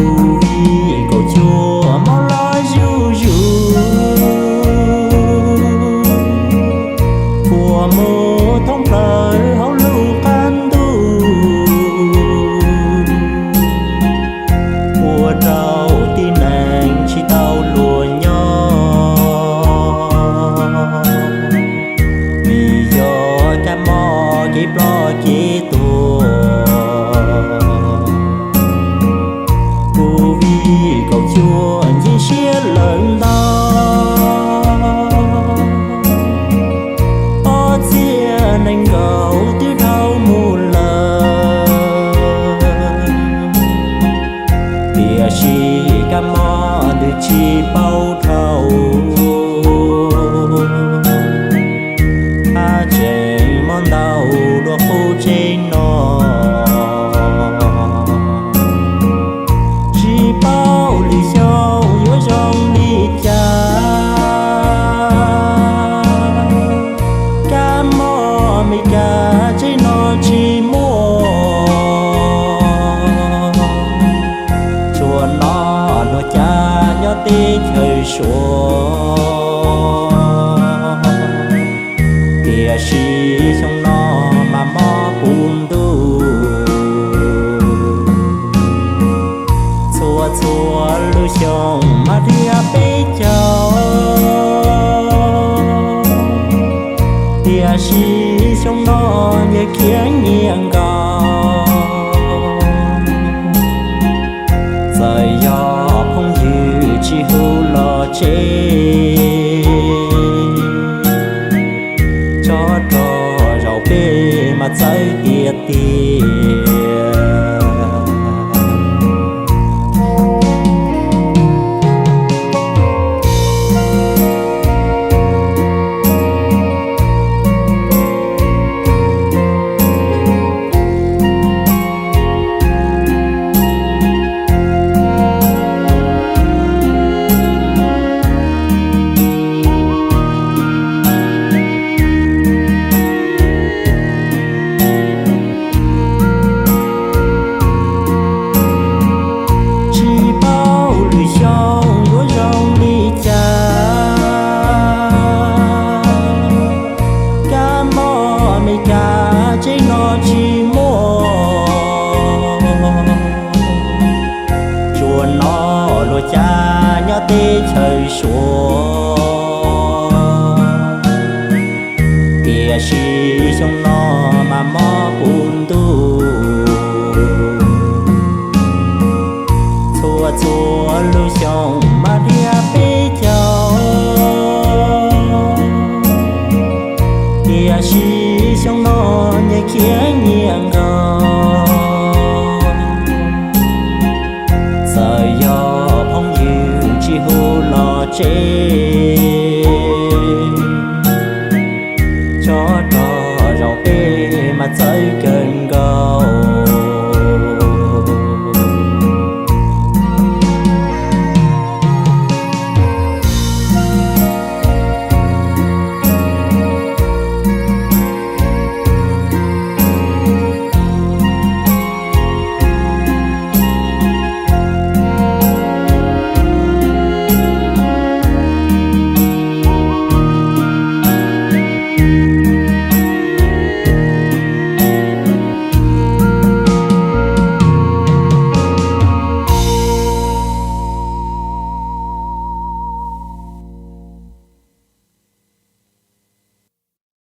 Kuv vij kaum cuaj mob los zuj zus, puas mus thoob plaws hauv lub qab ntuj, ua rau tib neeg tsis tau luag nyob. Vim yog kab mob kev ploj kev tuag, kuv vij kaum cuaj ncig siab lawm ntau. Ob txhiab nees nkaum twb dhau mus lawm, tiam sis kab mob ntws tsis paub dhau. Haj tseem mob ntau dua qub tsev no, tsis paub lwm xyoo yuav zoo li cas. Kab mob Meskas tsev no tsis muaj, tsuas hnov luag cav nyob teb chaws Suav. Tiam sis xyoo no mas mob puv ntuj, txhua txhua lub xyoo mas dhia peb caug. Tiam sis xyoo no nyias khiav nyias nkaus, txawm yog phooj ywg tsis hu los tsev, tsov rog zaum peb mas txawv tiag tiag. Tsis paub lwm xyoo yuav zoo li cas, kab mob Meskas tsev no tsis muaj, tsuas hnov luag cav nyob teb chaws Suav. Tiam sis xyoo no mas mob puv ntuj, txhua txhua lub xyoo mas dhia peb caug. Tiam sis xyoo no nyias khiav nyias nkaus, txawm yog phooj ywg tsis hu los tsev,